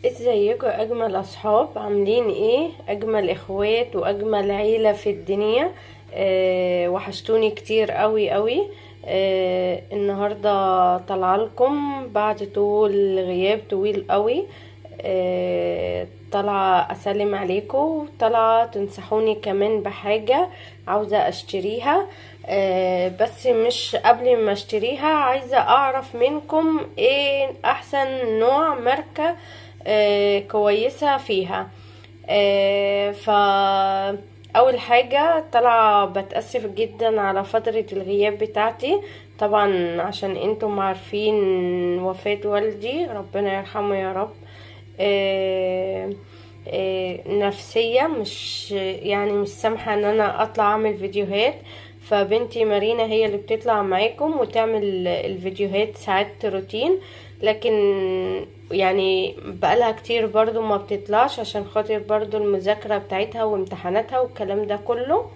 ازيكم يا اجمل اصحاب؟ عاملين ايه؟ اجمل اخوات واجمل عيلة في الدنيا. وحشتوني كتير قوي قوي. النهاردة طالعه لكم بعد طول غياب طويل قوي. طالعه اسلم عليكم، طالعه تنصحوني كمان بحاجة عاوزه اشتريها. بس مش قبل ما اشتريها عايزه اعرف منكم ايه احسن نوع ماركة كويسة فيها. فا اول حاجة طالعه بتاسف جدا على فترة الغياب بتاعتي، طبعا عشان انتم عارفين وفاه والدي، ربنا يرحمه يا رب. نفسية مش يعني مش سامحه ان انا اطلع اعمل فيديوهات، فبنتي مارينا هي اللي بتطلع معاكم وتعمل الفيديوهات ساعات روتين، لكن يعني بقالها كتير برضو ما بتطلعش عشان خاطر برضو المذاكرة بتاعتها وامتحاناتها والكلام ده كله.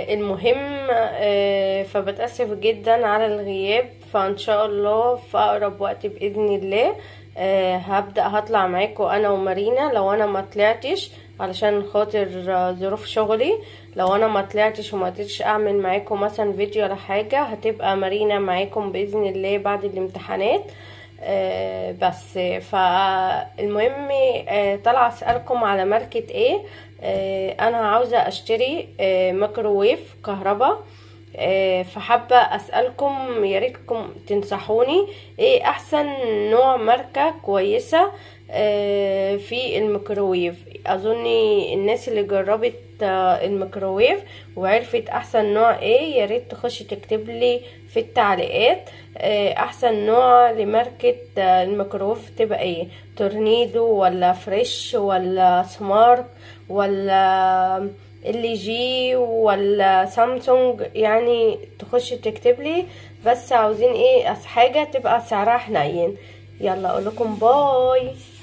المهم فبتأسف جدا على الغياب، فان شاء الله في اقرب وقت باذن الله هبدأ هطلع معاكم انا ومارينا. لو انا ما طلعتش علشان خاطر ظروف شغلي، لو انا ما طلعتش وما قدرتش اعمل معاكم مثلا فيديو ولا حاجة، هتبقى مارينا معاكم باذن الله بعد الامتحانات. بس فالمهم طالعه اسالكم على ماركة ايه. انا عاوزه اشتري ميكروويف كهرباء، فحابه اسالكم يا ريتكم تنصحوني ايه احسن نوع ماركة كويسة في الميكروويف. اظن الناس اللي جربت الميكروويف وعرفت احسن نوع ايه، يا ريت تخش تكتب لي في التعليقات احسن نوع لماركه الميكروويف تبقى ايه، تورنيدو ولا فريش ولا سمارت ولا ال جي ولا سامسونج، يعني تخش تكتب لي. بس عاوزين ايه حاجة تبقى سعرها حنين. يلا اقول لكم bye.